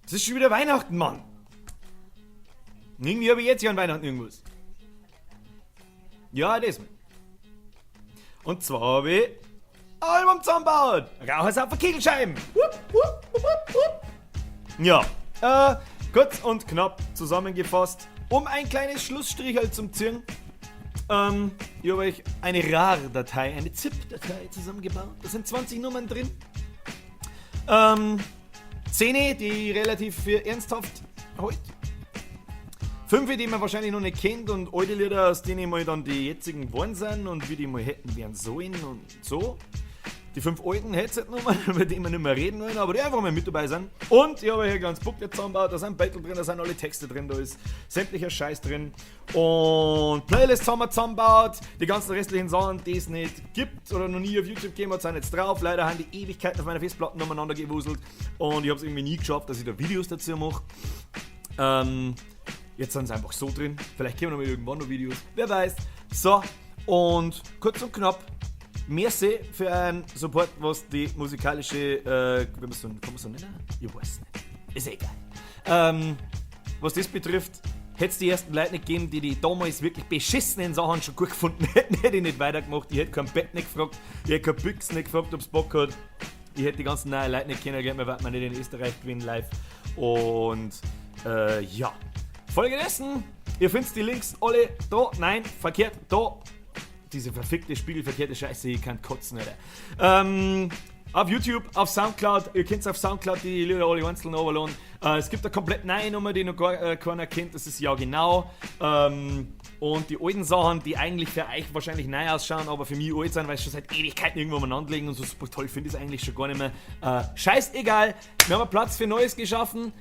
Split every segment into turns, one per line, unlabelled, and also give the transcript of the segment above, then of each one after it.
Es ist schon wieder Weihnachten, Mann. Irgendwie habe ich jetzt ja an Weihnachten irgendwas. Ja, das. Und zwar habe ich Album zusammengebaut. Rauchersaufer Kegelscheiben. Wupp, wupp, wupp, wupp. Ja, kurz und knapp zusammengefasst, um ein kleines Schlussstrichel zum Ziehen. Ich habe euch eine RAR-Datei, eine ZIP-Datei zusammengebaut. Da sind 20 Nummern drin. 10, die ich relativ für ernsthaft halt. 5, die man wahrscheinlich noch nicht kennt, und alte Lieder, aus denen mal dann die jetzigen geworden sind und wie die mal hätten werden sollen und so. Die fünf alten Headset-Nummern, über die wir nicht mehr reden wollen, aber die einfach mal mit dabei sind. Und ich habe hier ein kleines Booklet zusammengebaut, da sind Battle drin, da sind alle Texte drin, da ist sämtlicher Scheiß drin. Und Playlists haben wir zusammengebaut, die ganzen restlichen Sachen, die es nicht gibt oder noch nie auf YouTube gegeben hat, sind jetzt drauf. Leider haben die Ewigkeiten auf meiner Festplatte umeinander gewuselt und ich habe es irgendwie nie geschafft, dass ich da Videos dazu mache. Jetzt sind sie einfach so drin. Vielleicht kommen noch mal irgendwann noch Videos. Wer weiß. So, und kurz und knapp. Merci für einen Support, was die musikalische, wie man so, kann man so nennen? Ich weiß nicht. Ist egal. Was das betrifft, hätte es die ersten Leute nicht gegeben, die die damals wirklich beschissenen Sachen schon gut gefunden hätten, hätte ich nicht weitergemacht. Ich hätte kein Bett nicht gefragt, ich hätte kein Büchs nicht gefragt, ob's Bock hat. Ich hätte die ganzen neuen Leute nicht kennengelernt, weil wir nicht in Österreich gewinnen live. Und ja. Folgedessen, ihr findet die Links alle da, nein, verkehrt, da. Diese verfickte, spiegelverkehrte Scheiße, ich kann kotzen, Alter. Auf YouTube, auf Soundcloud, ihr könnt auf Soundcloud die Lieder alle einzeln runterladen. Es gibt eine komplett neue Nummer, die noch gar keiner kennt, das ist Ja Genau. Und die alten Sachen, die eigentlich für euch wahrscheinlich neu ausschauen, aber für mich alt sind, weil sie schon seit Ewigkeiten irgendwo umeinander liegen und so super toll finde ich es eigentlich schon gar nicht mehr. Scheißegal, wir haben Platz für Neues geschaffen.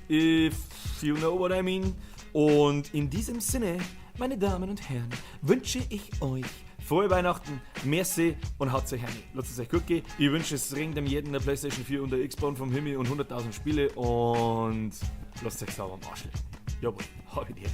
If you know what I mean. Und in diesem Sinne, meine Damen und Herren, wünsche ich euch frohe Weihnachten, merci und haut euch rein. Lasst es euch gut gehen. Ich wünsche, es regnet dem jeden der PlayStation 4 und der Xbox vom Himmel und 100.000 Spiele und lasst euch sauber am Arsch lecken. Jawohl, habe die Ehre.